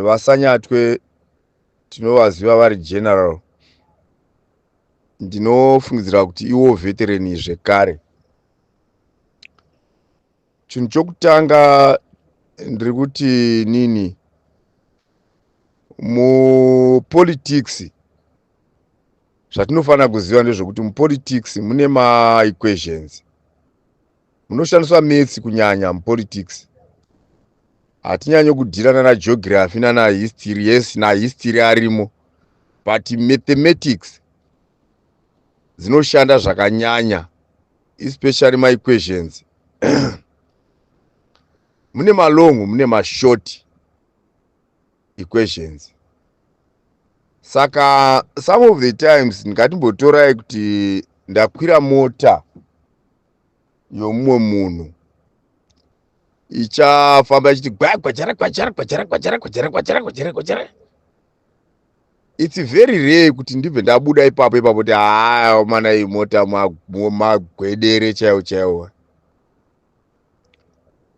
VaSanyatwe tinovaziva vari general. Ndinofungidzira kuti iwo veteran zvekare. Chinhu chokutanga ndiri kuti nini mupolitics, zvatinofanira kuziva ndezvekuti mupolitics mune maequations, munoshandiswa maths kunyanya mupolitics. Hatinyanyi kudhira nana geography nana history. Yes, nahistory arimo, but mathematics dzinoshanda zvakanyanya, especially maequations. Mune malong, mune mashort equations. Saka some of the times ngatimbotorai kuti ndakwira mota yomumwe munhu ichafamba ichiti gwagwajara gwajara gwajara gwajara gwajara gwajara gwajara gwajara. It's very rare kuti ndibve ndabuda ipapo ipapo kuti haa mana, iyi mota magwedere chaiwo chaiwo.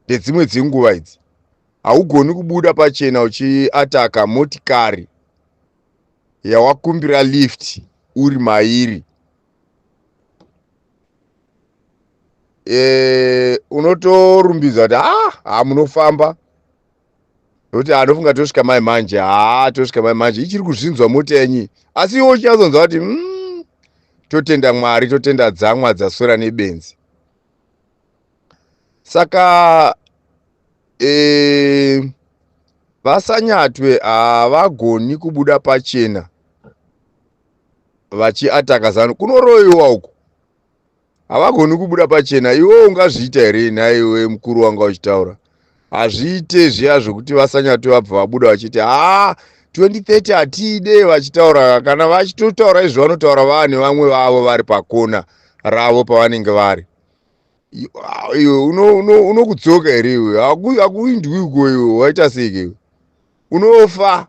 Ndedzimwe dzenguva idzi haugoni kubuda pachena uchiataka motikari yawakumbira lift uri mairi. Unotorumbidza kuti ha ha, munofamba, nokuti anofunga tosvika mai manje, ha, tosvika mai manje, ichiri kuzvinzwa mota yenyi. Asi iwe uchinyatsoonzwa kuti totenda Mwari, totenda dzamwa dzaswera nebenzi. Saka VaSanyatwe havagoni kubuda pachena vachiataka ZANU. Kunoroyiwa uku, havagoni kubuda pachena. Iwe ungazviita here nhaiwe mukuru wanga uchitaura? Hazviite zviya zvokuti VaSanyatwe vabva vabuda vachiti haa, 2030 hatiide. Vachitaura, kana vachitotaura izvo, vanotaura vane vamwe vavo vari pakona ravo pavanenge vari. Iwe unokudzoka here iwe? Hakuindwi uko iwe, waita seike iwe? Unofa.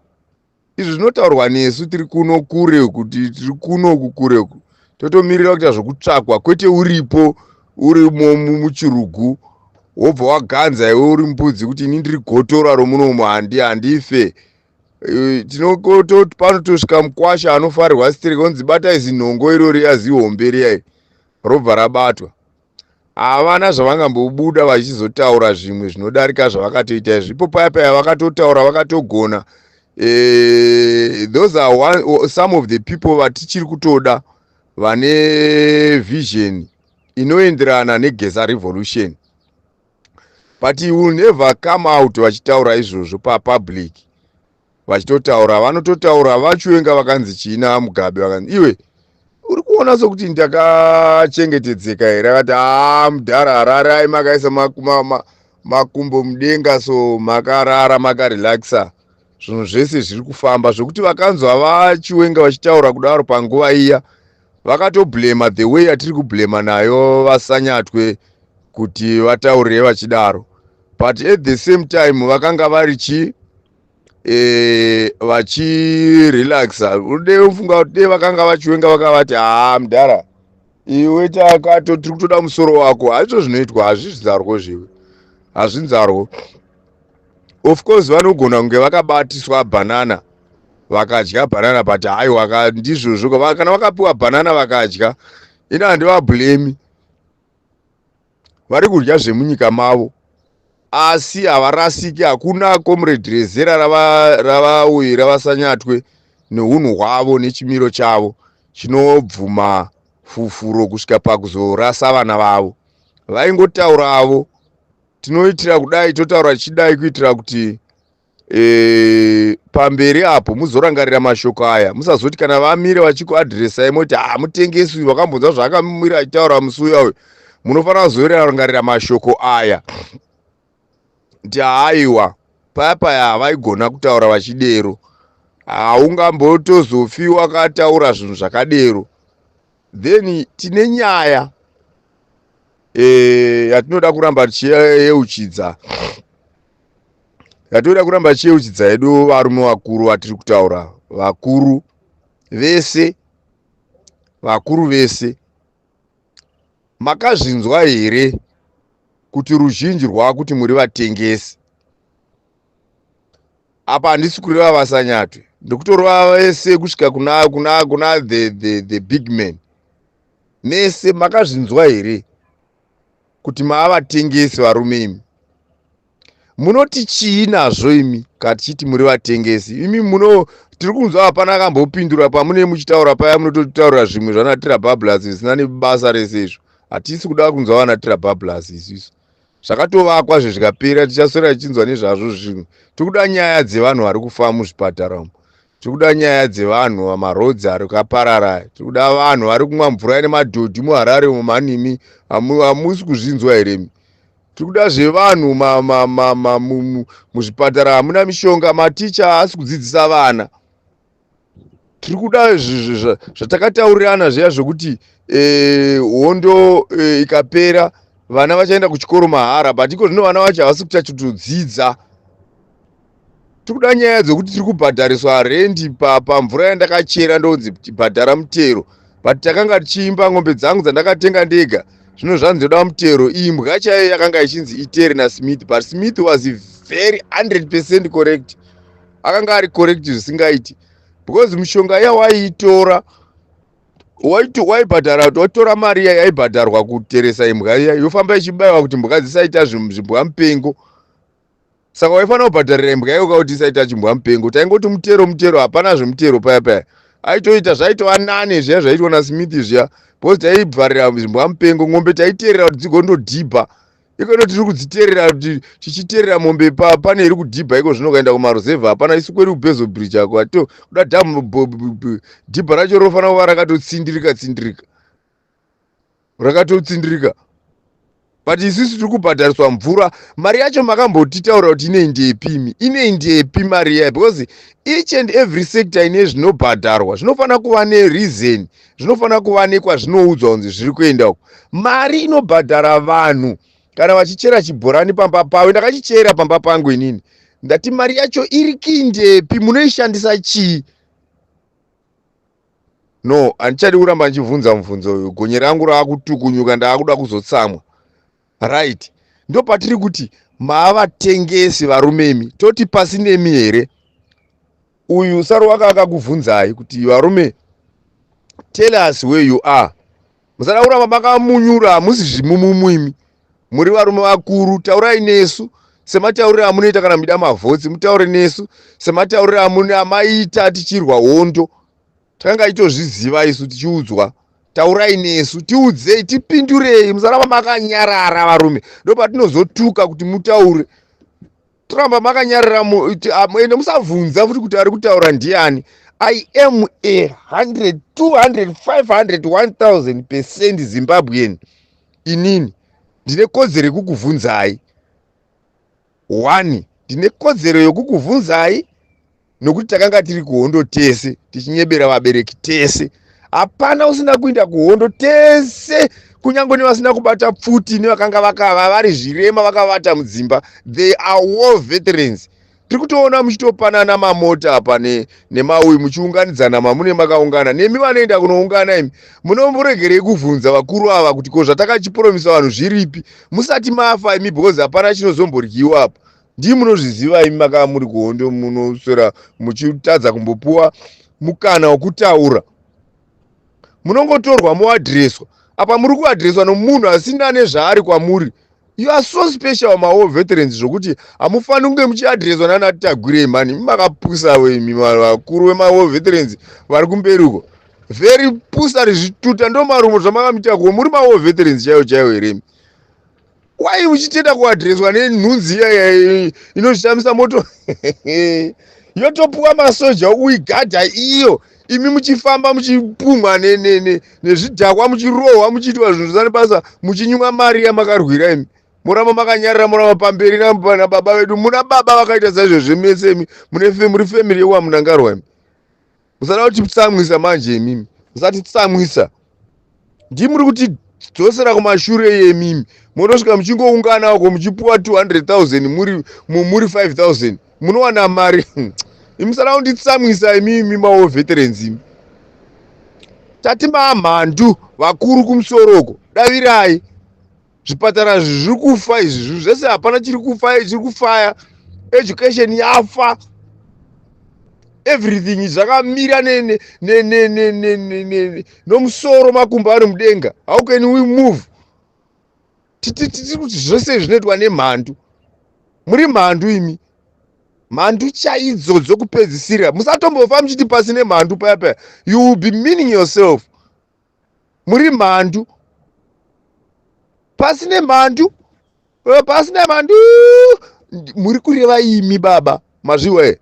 Izvi zvinotaurwa nesu tiri kuno kure, kuti tiri kuno uku kure uku, totomirira kuita zvokutsvakwa, kwete uripo urimo muchirugu wobva waganza iwe uri mbudzi kuti ini ndiri gotora romunomu, handife. Panotosvika mukwasha anofarirwa stereki, onzi batai zinhongo iro riya, zihombe riya, robva rabatwa. Havana zvavangambobuda vachizotaura zvimwe zvinodarika zvavakatoita izvi. Ipo paya paya vakatotaura, vakatogona. Those are some of the people vatichiri kutoda, vane vision inoenderana neGeza Revolution, but he will never come out vachitaura izvozvo papublic. Vachitotaura, vanototaura vaChiwenga vakanzi chiina Mugabe, vakanzi iwe uri kuona sokuti ndakachengetedzeka here? Akati haa mudhara, hararai makaisa makumbo mudenga, so makarara makarelaxa, zvinhu zvese zviri kufamba. Zvokuti vakanzwa vaChiwenga vachitaura kudaro panguva iya, vakatoblema the way yatiri kublema nayo VaSanyatwe kuti vataurire vachidaro. But at the same time vakanga vari chi vachirelaxa. Ude ufunga kuti dei vakanga vaChiwenga vakavati haa mudhara iwe, takato tiri kutoda musoro wako, hazvizvo zvinoitwa, hazvizvarwo zviwe, hazvinzarwo. Of course vanogona kunge vakabatiswa bhanana, vakadya bhanana, but haiwa, ndizvozvo. Kana vakapiwa bhanana vakadya, ini handivablemi, vari kudya zvemunyika mavo, asi havarasiki. Hakuna comrade rezera ravauyi ravaSanyatwe neunhu hwavo nechimiro chavo chinobvuma fufuro kusvika pakuzorasa vana vavo. Vaingotauravo, tinoitira kudai, totaura tichidai kuitira kuti pamberi apo muzorangarira mashoko aya. Musazoti kana vamire vachikuadhiresai moti ha, mutengesi uyu vakambonzwa zvaakamira achitaura musi uya uyu. Munofanira kuzorangarira mashoko aya kuti haiwa, paya paya havaigona kutaura vachidero. Haungambotozofi wakataura zvinhu zvakadero. Then tine nyaya yatinoda kuramba tichiyeuchidza, yatinoda kuramba tichiyeuchidza yedu varume vakuru vatiri kutaura, vakuru vese, vakuru vese. Makazvinzwa here kuti ruzhinji rwaakuti muri vatengesi? Apa handisi kureva vaSanyatwe, ndikutoreva vese kusvika kuna the big man. Mese makazvinzwa here kuti maavatengesi varume imi? Munoti chii nazvo imi katichiti muri vatengesi imi? Muno tiri kunzwa hapana akambopindura. Pamune muchitaura paya, munototaura zvimwe zvanatira bablas zvisina nebasa rese izvo. Hatisi kuda kunzwa vanatira bablas isusu. Zvakatovakwa zvezvikapera, tichaswera tichinzwa nezvazvo zvimwe. Tiri kuda nyaya dzevanhu vari kufa muzvipatara umu. Tiri kuda nyaya dzevanhu, maroads ari kaparara. Tiri kuda vanhu vari kumwa mvura nemadhodhi muHarare umu. Manimi hamusi kuzvinzwa here imi? Tiri kuda zvevanhu muzvipatara hamuna mishonga, maticha haasi kudzidzisa vana. Tiri kuda zvatakataurirana zviya zvokuti hondo ikapera vana vachaenda kuchikoro mahara, but iko zvino vana vacho havasi kuchachotodzidza. Tiri kuda nyaya dzekuti tiri kubhadhariswa rendi pamvura yandakachera, ndonzi bhadhara mutero, but takanga tichiimba ng'ombe dzangu dzandakatenga ndega, zvino zvanzi ndoda mutero. Imbwa chaiyo yakanga ichinzi itere naSmith, but Smith was very 100% correct. Akanga ari correct zvisingaiti, because mishonga iya waiitora, waibhadhara, watora mari iya yaibhadharwa kuteresa imbwa iya, yofamba ichibayiwa kuti mbwa dzisaita zvimbwa mupengo. Saka waifanira kubhadharira imbwa iyo kuti isaita chimbwa mupengo. Taingoti mutero, mutero, hapana zvemutero paya paya. Aitoita zvaitova nane zviya zvaitwa naSmith zviya, because taibvarira zvimbwa mupengo. Ng'ombe taiteerera kuti dzigondodhibha. Ikono tiri kudziteerera kuti tichiteerera mombe pane iri kudhibha. Iko zvino kuenda kumaruzevha hapana. Isu kwedu kuBezo Bridge ako ato kuda dhamu, dhibha racho rofanira kuva rakatotsindirika tsindirika, rakatotsindirika, but isusu tiri kubhadhariswa mvura. Mari yacho makambotitaura kuti inei ndepi? Inei ndepi mari iya? Because each and every sector ine zvinobhadharwa zvinofanira kuva nereason, zvinofanira kuva nekwazvinoudzwa kunzi zviri kuenda uko. Mari inobhadhara vanhu kana vachichera chibhorani pamba pavo, ndakachichera pamba pangu inini, ndati mari yacho iri kindepi? Munoishandisa chii? No, handichadi kuramba ndichibvunza mubvunzo uyu. Gonye rangu raakutukunyuka, ndaakuda kuzotsamwa. Right, ndo patiri kuti maavatengesi varumemi. Toti pasi nemi here? Uyu Saruwaka akakubvunzai kuti, "Varume, tell us where you are." Musada kuramba makamunyura, hamusi zvimumumu imi, muri varume vakuru. Taurai nesu sematauriro amunoita kana muida mavotes. Mutaure nesu sematauriro amaita tichirwa hondo. Takanga itozviziva isu tichiudzwa. Taurai nesu, tiudzei, tipindurei. Musaramba makanyarara varume, ndo patinozotuka kuti mutaure. Toramba makanyarara ende musabvunza futi kuti ari kutaura ndiani. I am a 100, 200, 500, 1000% Zimbabwean. Inini ndine kodzero yekukubvunzai. One, ndine kodzero yokukubvunzai nokuti takanga tiri kuhondo tese, tichinyebera vabereki tese. Hapana usina kuenda kuhondo, tese, kunyange nevasina kubata pfuti, nevakanga vakava vari zvirema vakavata mudzimba, they are war veterans. Tiri kutoona muchitopanana mamota apa nemauyu, muchiunganidzana mamune makaungana. Nemi vanoenda kunoungana imi, munomboregerei kuvhunza vakuru ava kuti ko zvatakachipromisa vanhu zviripi musati mafa imi? Because hapana chinozomboryiwa apa. Ndii munozviziva imi, makava muri kuhondo, munoswera muchitadza kumbopuwa mukana wokutaura. Munongotorwa moaddresswa. Apa muri kuaddresswa nomunhu asina nezvaari kwamuri. You are so special, mawar veterans, zvokuti hamufaniri kunge muchiaddresswa nana Tagwirei. Mani makapusawo imi, vakuru vemawar veterans vari kumberi uko, very pusa rizvituta. Ndo marumo zvamakamita ko. Muri mawar veterans chaivo chaivo here imi? Wai muchitenda kuaddresswa nenhunzi iya inozvishamisa moto, yotopuwa masoja okuigadha iyo, imi muchifamba muchipumwa nezvidhakwa, muchirohwa, muchiitwa zvinhu zvisina basa, muchinyimwa mari yamakarwira imi? Moramba makanyarara, moramba pamberi nababa vedu. Muna baba vakaita saizvozvo mese imi muri family yekwaMnangagwa imi. Musada kutitsamwisa manje imimi, musatitsamwisa. Ndimuri kutidzosera kumashure yemimi. Motosvika muchingoungana uko muchipuwa 200 000, muri 5 000 munowana mari. Imusada kunditsamwisa imimi, mawar veterans imi. Tati mamhandu vakuru kumusoro uko, davirai. Zvipatara zviri kufa izvi, zvinhu zvese hapana chiri kufa, chiri kufaya. Education yafa. Everything zvakamira nomusoro, makumbo ari mudenga. How can we move? Tiri kuti zvose zvinoitwa nemhandu. Muri mhandu imi, mhandu chaidzo dzokupedzisira. Musatombofa muchiti pasi nemhandu paya paya. You will be meaning yourself. Muri mhandu, pasi nemhandu, pasi nemhandu. Muri kureva imi baba, mazviwa here?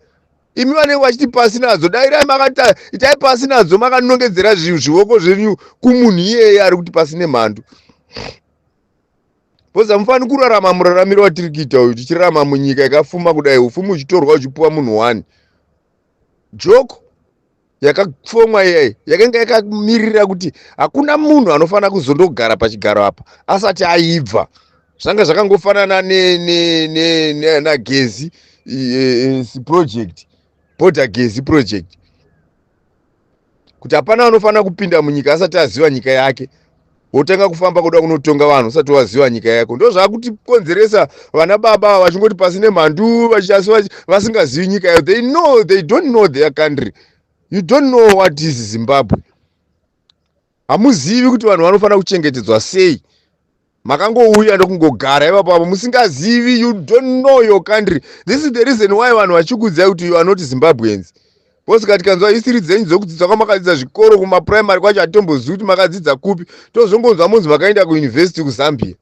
Imi vanenge vachiti pasi nadzo, dairai makati itai pasi nadzo, makanongedzera zvioko zvenyu kumunhu iyeye ari kuti pasi nemhandu, because hamufaniri kurarama muraramiro watiri kuita uyu, tichirarama munyika yakafuma kudai, ufumi huchitorwa huchipiwa munhu one. Joko yakafomwa iyai yakanga yakamirira kuti hakuna munhu anofanira kuzondogara pachigaro apa asati aibva. Zvanga zvakangofanana naGezi project, Border Gezi project, kuti hapana anofanira kupinda munyika asati aziva nyika yake. Wotanga kufamba kuda kunotonga vanhu usati waziva nyika yako. Ndo zvakutikonzeresa vana baba vachingoti pasi nemhandu, asi vasingazivi nyika yayo. They don't know their country. You don't know what is Zimbabwe. Hamuzivi kuti vanhu vanofanira kuchengetedzwa sei. Makangouya ndokungogara ipapo apo musingazivi. You don't know your country. This is the reason why vanhu vachikuudzai kuti you are not Zimbabweans, because tikanzwa history dzenyu dzokudzidza kwamakadzidza zvikoro, kumaprimary kwacho hatitombozivi kuti makadzidza kupi. Tozongonzwa munzi makaenda kuyunivhesiti kuZambia.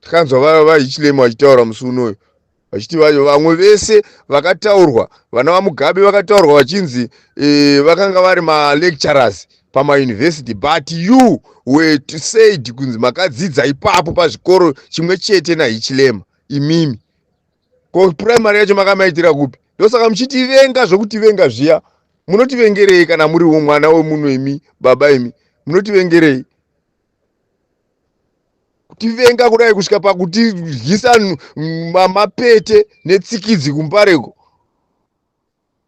Tikanzwa vaHichilema vachitaura musi unoyu vachiti vamwe vese vakataurwa, vana vaMugabe vakataurwa vachinzi vakanga vari malecturers pamayunivhesiti, but you were said kunzi makadzidza ipapo pazvikoro chimwe chete naHichilema imimi. Ko primary yacho makamaitira kupi? Ndosaka muchitivenga zvokutivenga zviya. Munotivengerei kana muriwo mwana wemunhu imi, baba imi? Munotivengerei kutivenga kudai kusvika pakutidyisa mapete netsikidzi kuMbareko?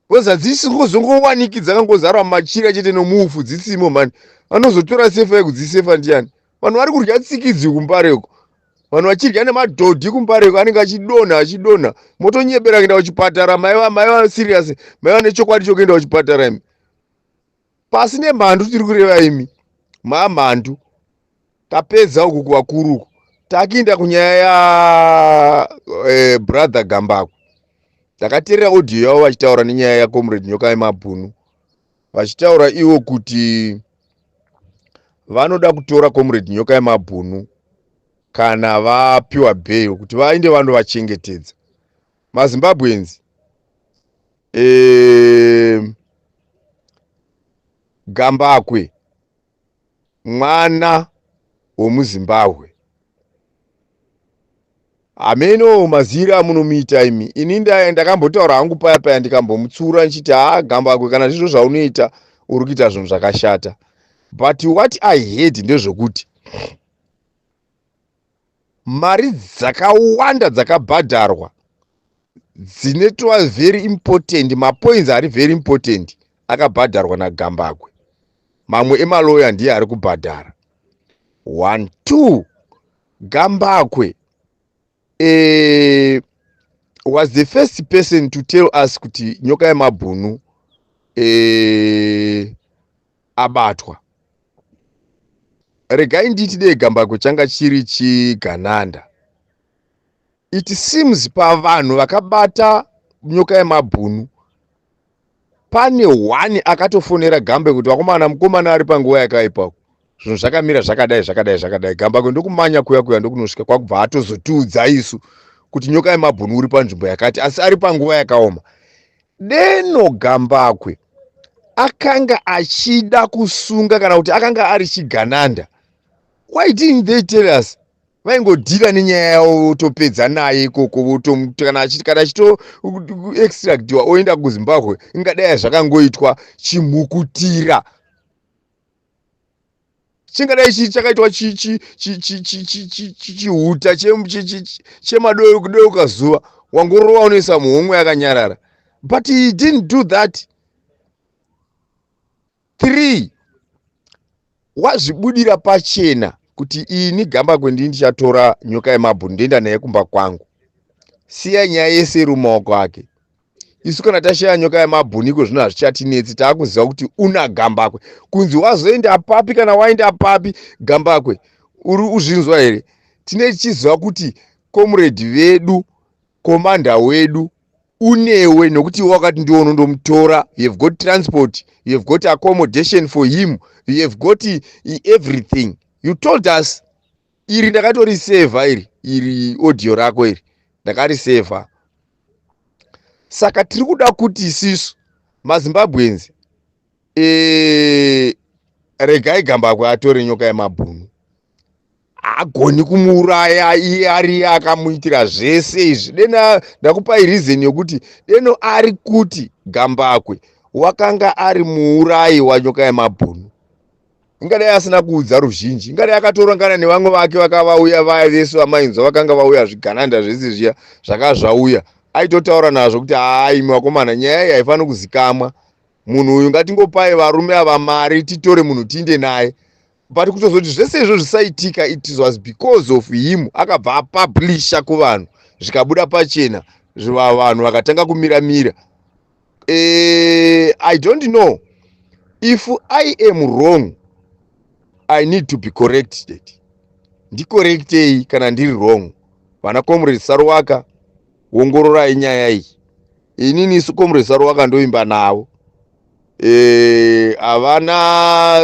Because hadzisingozongowaniki, dzakangozarwa mumachira chete nomuufu, dzisimo mani. Vanozotora sefa yekudzisefa ndiani? Vanhu vari kudya tsikidzi kuMbareko, vanhu vachidya nemadhodhi kuMbareko, anenge achidonha achidonha. Motonyebera kuenda kuchipatara. Maiva serious, maiva nechokwadi chokuenda kuchipatara imi? Pasi nemhandu, tiri kureva imi mamhandu. Tapedza uku kuvakuru uku, takuenda kunyaya yabrother Gambakwe. Ndakateerera audio yavo vachitaura nenyaya yacomrade Nyoka yemabhunu, vachitaura ivo kuti vanoda kutora comrade Nyoka yemabhunu kana vapiwa bail kuti vaende vandovachengetedza. MaZimbabweans, Gambakwe mwana womuZimbabwe. Hameno maziri amunomuita imi. Ini ndakambotaura hangu paya paya, ndikambomutsura ndichiti, "Haa Gambakwe, kana zvizvo zvaunoita, uri kuita zvinhu zvakashata." But what I heard ndezvokuti mari dzakawanda dzakabhadharwa dzinetova very important, mapoints ari very important akabhadharwa naGambakwe. Mamwe emaloya ndiye ari kubhadhara. One, two, Gambakwe was the first person to tell us kuti Nyoka yemabhunu abatwa. Regai nditi dei Gambakwe changa chiri chigananda. It seems pavanhu vakabata Nyoka yemabhunu pane one akatofonera Gambakwe kuti, "Vakomana, mukomana ari panguva yakaipa, zvinhu zvakamira zvakadai, zvakadai, zvakadai." Gambakwe ndokumanya kuya kuya, ndokunosvika kwakubva atozotiudza isu kuti Nyoka yemabhunu uri panzvimbo yakati, asi ari panguva yakaoma. Deno Gambakwe akanga achida kusunga kana kuti akanga ari chigananda, why didn't they tell us? Vaingodhila nenyaya yavo, votopedza naye ikoko. Kana achitoextractiwa oenda kuZimbabwe, ingadai zvakangoitwa chimhukutira, chingadai chakaitwa chihuta chemadeuka zuva, wangorova unoisa muhomwe yakanyarara. But he didn't do that. Three, wazvibudira pachena kuti ini Gambakwe ndini ndichatora Nyoka yemabhunu, ndoenda naye kumba kwangu. Siya nyaya yese iri mumaoko ake. Isu kana tashaya nyoka yemabhunu iko zvino hazvichatinetsi, taakuziva kuti una Gambakwe. Kunzi wazoenda papi kana waenda papi Gambakwe, uri uzvinzwa here? Tine tichiziva kuti comrade vedu, commander wedu unewe, nokuti iwe wakati ndiwo unondomutora. You have got transport, you have got accommodation for him, you have got everything you told us. Iri ndakatorisevha iri audio rako iri ndakarisevha. Saka tiri kuda kuti isisu maZimbabweans, regai Gambakwe atore nyoka yemabhunu. Haagoni kumuuraya iye ari akamuitira zvese izvi. Dena ndakupai reason yokuti deno ari kuti Gambakwe wakanga ari muurayi wanyoka yemabhunu, ingadai asina kuudza ruzhinji, ingadai akatorangana nevamwe vake vakavauya vaya vese vamainzwa vakanga vauya, zvigananda zvese zviya zvakazvauya, aitotaura nazvo kuti, "Hai imi vakomana, nyaya iyi haifaniri kuzikamwa. Munhu uyu ngatingopai varume ava mari, titore munhu tiinde naye." But kutozoti zvese izvo zvisaitika, it was because of him. Akabva apublisha kuvanhu, zvikabuda pachena, vanhu vakatanga kumiramira. I don't know if I am wrong, I need to be corrected. Ndicorrectei kana ndiri wrong. Vana Comrade Saruwaka, ongororai nyaya iyi. Inini isu Comrade Saruwaka ndoimba navo, havana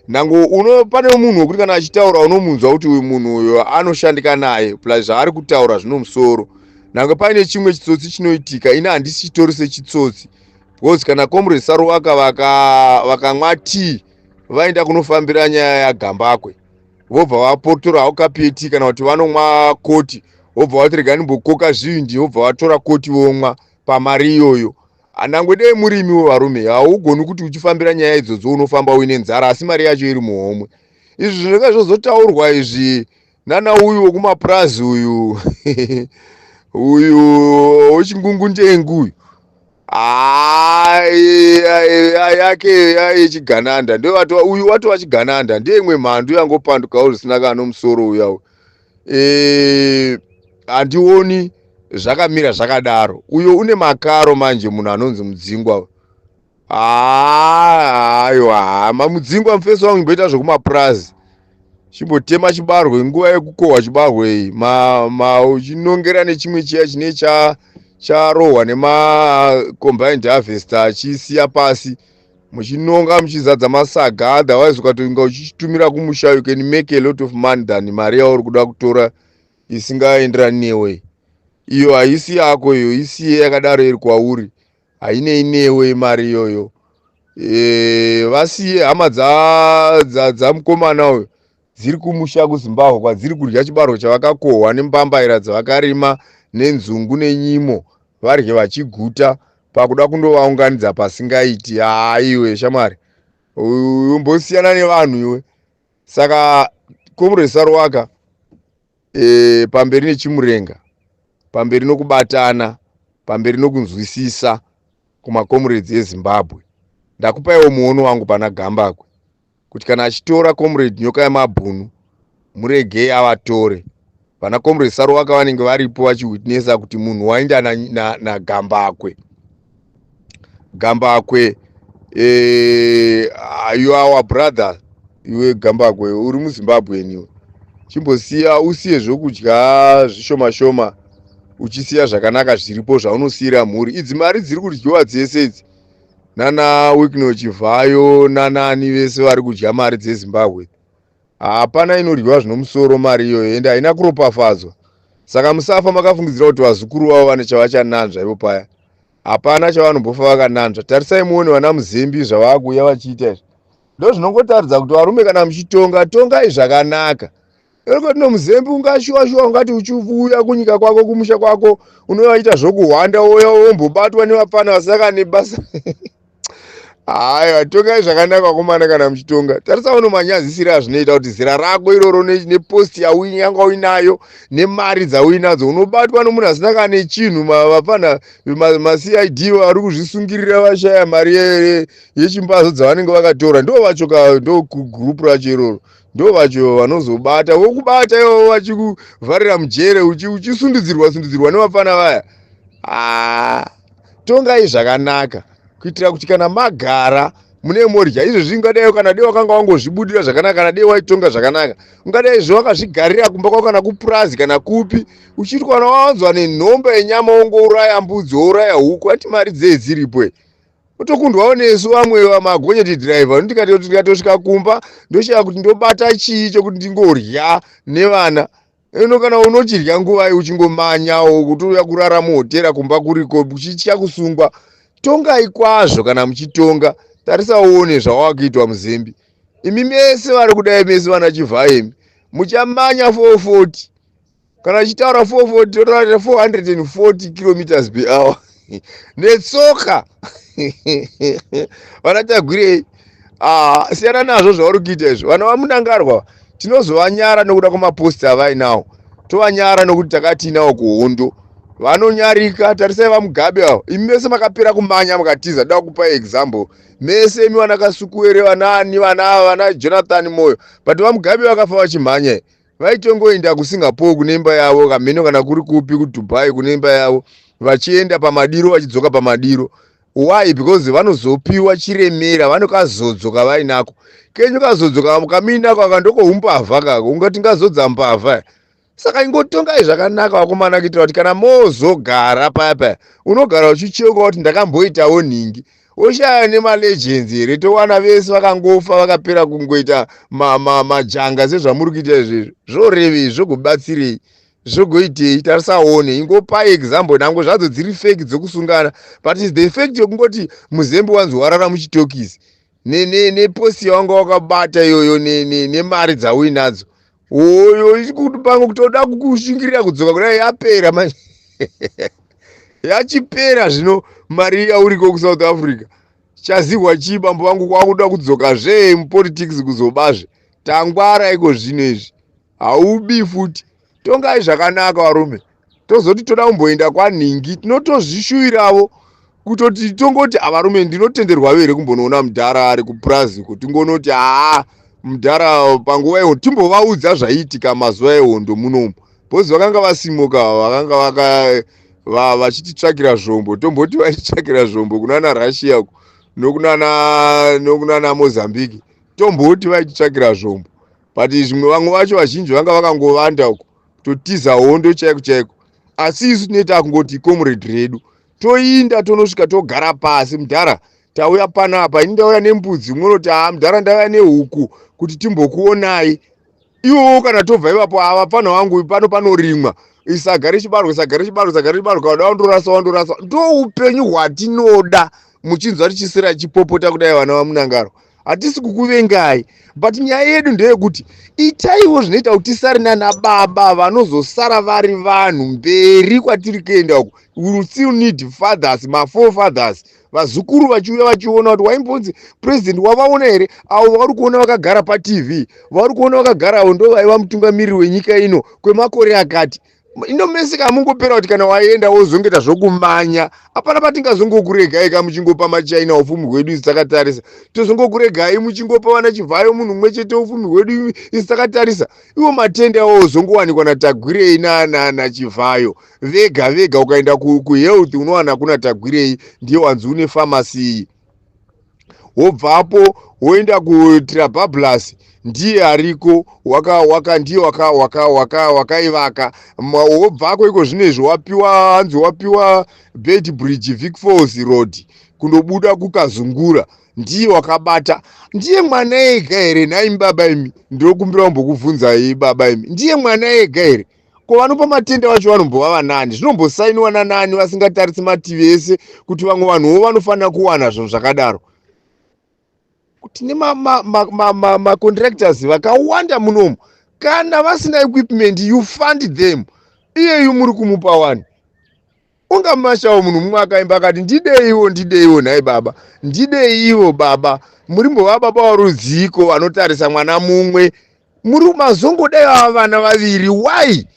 nhango uno. Pane munhu wekuti kana achitaura unomunzwa kuti uyu munhu uyu anoshandika naye, plus zvaari kutaura zvino musoro. Nhange paine chimwe chitsotsi chinoitika, ini handisi chitori sechitsotsi, because kana Comrade Saruwaka vakamwa tea, vaenda kunofambira nyaya yaGambakwe, vobva vapotorawo kapu yetii, kana kuti vanomwa koti, vobva vati, "Rega ndimbokoka zvivindi," vobva vatora koti vomwa pamari iyoyo. Nangwe dei murimiwo varume, haugoni kuti uchifambira nyaya idzodzo unofamba uine nzara asi mari yacho iri muhomwe. Izvi zvinenge zvozotaurwa izvi nana uyu wekumapurazi, uyu wechingungundengu uyu, yake yechigananda, ndewatova uyu watova chigananda, ndeimwe mhandu yangopandukawo zvisina kana musoro uya. Handioni zvakamira zvakadaro. Uyo une makaro manje, munhu anonzi Mudzingwa. Aiwa, Mudzingwa, mufesi wangu, imboita zvekumapurazi, chimbotema chibarwe. Nguva yekukohwa chibarwe iyi, uchinongera nechimwe chiya chine charohwa nemacombined harvester, achisiya pasi, muchinonga muchizadza masaga. Otherwise ukatonga uchichitumira kumusha, you can make a lot of money than mari yauri kuda kutora isingaenderani newe. Iyo haisi yako iyo, isiye yakadaro, iri kwauri, hainei newe mari iyoyo. Vasiye hama dzamukomana uyu dziri kumusha kuZimbabwe kwadziri kudya chibarwa chavakakohwa nembambaira dzavakarima nenzungu nenyimo, varye vachiguta. Pakuda kundovaunganidza pasingaiti, haiwe shamwari, umbosiyana nevanhu iwe. Saka Comrade Saruwaka, pamberi nechimurenga, pamberi nokubatana, pamberi nokunzwisisa kumacomrades eZimbabwe. Ndakupaiwo muono wangu pana Gambakwe kuti kana achitora Comrade Nyoka yemabhunu, muregei avatore. Vana Comrade Saruwaka vanenge varipo vachiwitnessa kuti munhu waenda naGambakwe. Gambakwe, you are our brother. Iwe Gambakwe uri muZimbabwe niwe, chimbosiya, usiye zvokudya zvishoma shoma, uchisiya zvakanaka zviripo zvaunosiyira mhuri. Idzi mari dziri kudyiwa dzese idzi nana Wicknell Chivhayo nanani vese vari kudya mari dzeZimbabwe, hapana inodyiwa zvinomusoro mari iyoyo, ende haina kuropafadzwa. Saka musafa makafungidzira kuti vazukuru vavo vane chavachananzva ivo paya. Hapana chavanombofa vakananzva. Tarisai muone vana Muzembi zvavakuuya vachiita. Izvi ndo zvinongotaridza kuti varume, kana muchitonga, tongai zvakanaka. Irikotino Muzembi ungashuwa shuwa ungati uchiuya kunyika kwako, kumusha kwako, unovaita zvokuhwanda, woya wombobatwa nevapfana vasaka nebasa. Haiwa, tongai zvakanaka vakomana kana muchitonga. Tarisa uno manyadzisiro azvinoita kuti zera rako iroro nepost yanga uinayo nemari dzauinadzo, unobatwa nomunhu asina kana nechinhu. Vapfana maCID vari kuzvisungirira, vashaya mari yechimbazo dzavanenge vakatora. Ndo vacho ka, ndo gurupu racho iroro, ndo vacho vanozobata, vokubata ivovo vachikuvharira mujere, uchisundudzirwa sundudzirwa nevapfana vaya. Tongai zvakanaka kuitira kuti kana magara mune morya. Izvezvi ungadai kana dei wakanga wangozvibudira zvakanaka, kana dei waitonga zvakanaka, ungadai zve wakazvigarira kumba kwako kana kupurazi kana kupi, uchiti kana wanzwa nenhomba yenyama wongouraya mbudzi, wouraya huku, ati mari dzei dziripo. Otokundwawo nesu vamwe vamagonyeti driver, ndikatosvika kumba ndoshaya kuti ndobata chii chokuti ndingorya nevana. Ino kana unochirya nguvai uchingomanyawo kuti uya kurara muhotera kumba kuriko uchitya kusungwa. Tongai kwazvo kana muchitonga. Tarisa uone zvawakuitwa muzembi. Imi mese vari kudai, mese vana Chivhayo, imi muchamanya 440. Kana uchitaura 440, totaura 440 kilometers per hour netsoka. Vana Tagwirei, ah, siyana nazvo zvauri kuita izvo. Vana vaMunangarwa tinozovanyara nokuda kwemaposti avainawo, tovanyara nokuti takatiinawo kuhondo, vanonyarika. Tarisai vaMugabe avo. Imi mese makapera kumanya mukatiza. Da kupa example, mese imi vana Kasukuwere, vanani, vana ava, vana Jonathan Moyo, but vaMugabe vakafa vachimhanya. Vaitongoenda kuSingapore kune imba yavo, kamheno kana kuri kupi, kuDubai kune imba yavo, vachienda pamadiro, vachidzoka pamadiro. Why? Because vanozopiwa chiremera, vanokazodzoka vainako. Kenyu kazodzoka kamuinako aka ndokohumbavha kako, ungati ngazodza mbavha. Saka ingotongai zvakanaka, vakomana, kuitira kuti kana mozogara paya paya, unogara uchicheuka kuti ndakamboitawo nhingi. Oshaya nemalegends here? Towana vese vakangofa, vakapera kungoita majanga sezvamuri kuita izvezvi. Zvorevei? Zvokubatsirei? Zvogoitei? Tarisaone, ingopai example nhango zvadzo dziri fake dzokusungana, but is the fact yokungoti muzembe wanzi warara muchitokisi neposti yawanga wakabata iyoyo nemari dzauinadzo, oyo pamwe kutoda kushingirira kudzoka kudai, yapera manje, yachipera zvino mari yauriko kuSouth Africa. Chazihwa chii, bambo vangu? Kwakuda kudzokazve mupolitics kuzobazve. Tangwara iko zvino izvi, haubi futi. Tongai zvakanaka, varume. Tozoti toda kumboenda kwanhingi, tinotozvishuvirawo kutoti tongoti, avarume, ndinotenderwawo here kumbonoona mudhara ari kupurazi? Kuti tingonoti, haa, mudhara, panguva iho timbovaudza zvaiitika mazuva ehondo munomu, because vakanga vasimuka, vakanga vaka vachititsvakira zvombo. Tomboti vachitsvakira zvombo kunana Russia nokunana Mozambique, tomboti vaititsvakira zvombo, but zvimwe vamwe vacho vazhinji vanga vakangovanda uko, totiza hondo chaiko chaiko. Asi isu tinoita kungoti comrade redu, toinda, tonosvika, togara pasi. Mudhara, tauya panapa, ini ndauya nembudzi, umwe unoti, haa, mudhara, ndauya nehuku kuti timbokuonai. Iwowo kana tobva ipapo, ava pano wangu pano panorimwa isaga rechibarwe, saga rechibarwe, saga rechibarwe, kana wandorasa, wandorasa. Ndo upenyu hwatinoda. Muchinzwa tichisira chipopota kudai, vana vaMunangarwa, hatisi kukuvengai, but nyaya yedu ndeyekuti itaiwo zvinoita kuti tisare nana baba vanozosara vari vanhu mberi kwatiri kuenda uku. We will still need fathers, maforefathers, vazukuru vachiuya vachiona kuti waimbonzi president. Wavaona here avo vari kuona vakagara paTV? Vari kuona vakagara ndo vaiva mutungamiriri wenyika ino kwemakore akati. Inomeseka hamungopera kuti kana waenda wozongeta zvokumanya, hapana patingazongokuregai ka muchingopa maChina ufumi hwedu isi takatarisa. Tozongokuregai muchingopa vana Chivhayo, munhu mumwe chete, ufumi hwedu isi takatarisa. Iwo matende awo ozongowanikwa naTagwirei naChivhayo vega vega. Ukaenda kuhealth unowana kuna Tagwirei, ndiye wanzi une pharmacy iyi. Wobvapo woenda kuTrabablas, ndiye ariko waka, waka, ndiye wakaivaka. Wobvako iko zvino izvi wapiwa, hanzi wapiwa Beitbridge Vic Falls Road kundobuda kuKazungura, ndiye wakabata. Ndiye mwana ega here nhaimi baba imi? Ndinokumbira kumbokubvunzai, baba imi, ndiye mwana ega here? Ko vanopa matenda vacho vanombova vanani? Zvinombosainiwa nanani vasingatarisi mativi ese kuti vamwe vanhuwo vanofanira kuwana zvinhu zvakadaro? Tine macontractors vakawanda munomu. Kana vasina equipment, you fund them. Iyeyu muri kumupa wani ungamashawo. Munhu mumwe akaimba akati, "Ndideiwo, ndideiwo nhai baba, ndideiwo baba." Murimbova baba warudziko vanotarisa mwana mumwe? Muri mazongodai vava vana vaviri. Why?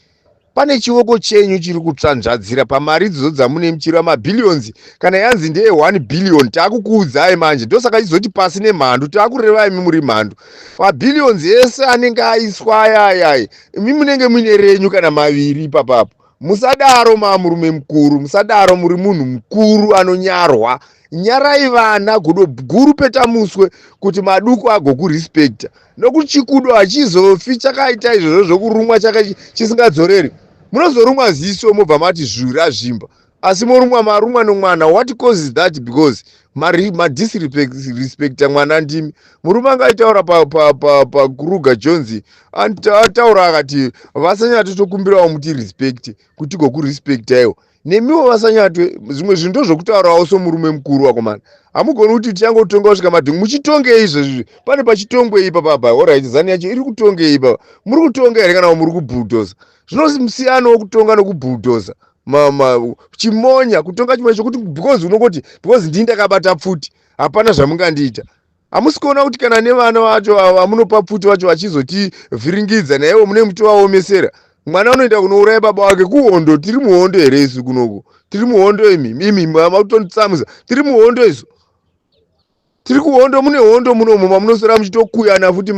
Pane chioko chenyu chiri kutsvanzvadzira pamari idzodzo dzamune muchireva mabillions. Kana yanzi ndeye 1 billion, taakukuudzai manje, ndosaka chizoti pasi nemhandu. Taakurevai imi muri mhandu. Mabillions ese anenge aiswa ayayai, imi munenge muine renyu kana maviri ipapapo. Musadaro, maamurume mukuru, musadaro. Muri munhu mukuru anonyarwa. Nyarai vana. Gudo guru peta muswe kuti maduku agokurespecta, nokuti chikudo hachizofi chakaita izvozvo zvokurumwa chisingadzoreri. Munozorumwa ziso, mobva mati zvura zvimba, asi morumwa, marumwa nomwana. What causes that? Because madisrespecta mwana. Ndimi murume angaitaura paKruger Jones, ataura akati, "VaSanyatwe, tokumbirawo muti respect kuti gokurespectaiwo nemiwo." VaSanyatwe, zvimwe zvinhu ndozvokutaurawo somurume mukuru. Wakomana, hamugoni kuti tichangotonga kusvika madhungu. Muchitongei izvozvi? Pane pachitongwei ipapapa? Alright, ZANU yacho iri kutongei ipapa? Muri kutonga here kana muri kubhudhoza? Zvino musiyano wokutonga nokubhudhoza, chimonya kutonga chimwe chokuti because unongoti because ndii ndakabata pfuti, hapana zvamungandiita. Hamusi kuona kuti kana nevana vacho vamunopa pfuti vacho vachizotivhiringidza naivo mune muchivaomesera? Mwana unoenda kunouraya baba wake kuhondo. Tiri muhondo here isu kunoku? Tiri muhondo? Imi, imi makutonditsamwisa. Tiri muhondo isu? Tiri kuhondo? Mune hondo munomu mamunoswera muchitokuyana futi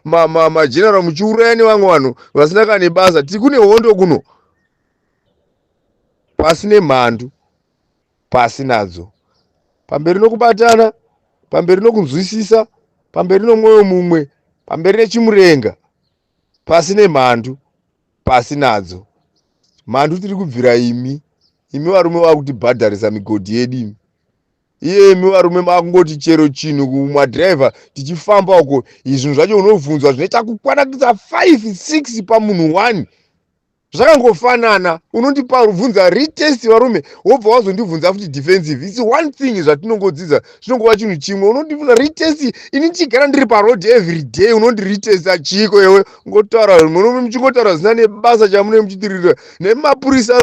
mageneral, muchiuraya nevamwe vanhu vasina kana nebasa. Tiri kune hondo kuno? Pasi nemhandu, pasi nadzo. Pamberi nokubatana, pamberi nokunzwisisa, pamberi nomwoyo mumwe, pamberi nechimurenga. Pasi nemhandu, pasi nadzo mhandu. Tiri kubvira imi, imi varume vakutibhadharisa migodhi yedu. Imi, iye imi varume makungoti chero chinhu kumadhiraivha tichifamba uko. Zvinhu zvacho unobvunzwa zvinoita kukwanakisa 5 6 pamunhu 1, zvakangofanana. Unondipa bvunza retest, varume, wobva wazondibvunza futi defensive. It's one thing zvatinongodzidza, zvinongova chinhu chimwe. Unondibvunza retest, ini ndichigara ndiri paroad every day. Unondiretesta chiko iwe? Ngotaura, muchingotaura zina nebasa chamunee muchitirira nemapurisa.